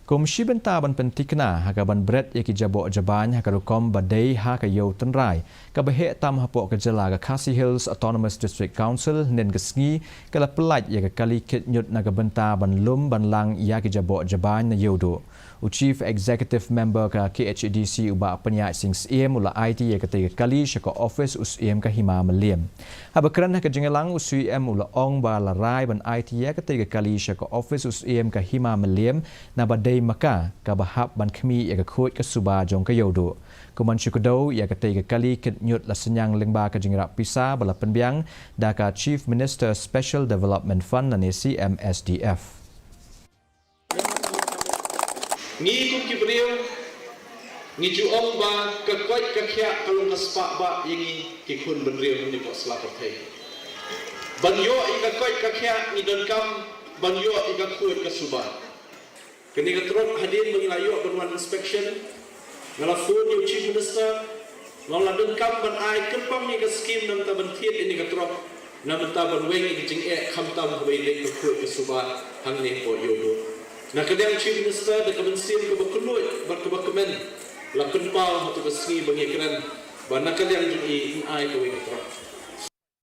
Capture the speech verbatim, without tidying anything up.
Kum shi bynta ban pynthikna ha kaban bret ïa ki jaboh jabain ha ka rukom ba dei ha ka ïew tynrai kaba heh tam hapoh ka jylla, ka Khasi Hills Autonomous District Council hynnin ka sngi ka la pyllait ïa ka kali kit ñiut na ka bynta ban lum ban lang ïa ki jaboh jabain na Ïewduh. U Chief Executive Member ka KHADC, u Bah Pynïaid Sing Syiem, u la aiti ïa katei ka kali sha ka ophis u Syiem ka Hima Mylliem. Haba kren ha ka jingïalang, u Syiem u la ong ba la rai ban aiti ïa katei ka kali sha ka ophis u Syiem ka Hima Mylliem naba dei ma ka kaba hap ban khmih ïa ka khuid ka suba jong ka Ïewduh. Kum ban shu kdew ïa katei ka kali kit ñiut, la synñiang lyngba ka jingïarap pisa ba la pynbiang da ka Chief Minister Special Development Fund lane C M S D F. Ngi kum ki briew ngi ju ong ba ka koit ka khiah ka long ka spah bah ïa ngi ki khun bynriew hangne hapoh sla pyrthei. Ban ïoh ïa ka koit ka khiah ngi donkam ban ïoh ïa ka khuid ka suba. Kane ka trok, hadien ba ngi la ïoh ban wan inspection, nga la phone ïa u Chief Minister, nga ong la donkam ban ai kyrpang ïa ka skim na bynta ban thied ïa kane ka trok, na bynta ban weng ïa ka jingeh khamtam haba ïaleit ka khuid ka suba hangne hapoh Ïewduh. Na ka liang Chief Minister, da ka mynsiem kaba kylluid bad kaba kmen, la pynpaw ha katu ka sngi ba ngi ïakren ba na ka liang jong i yn ai kawei ka trok.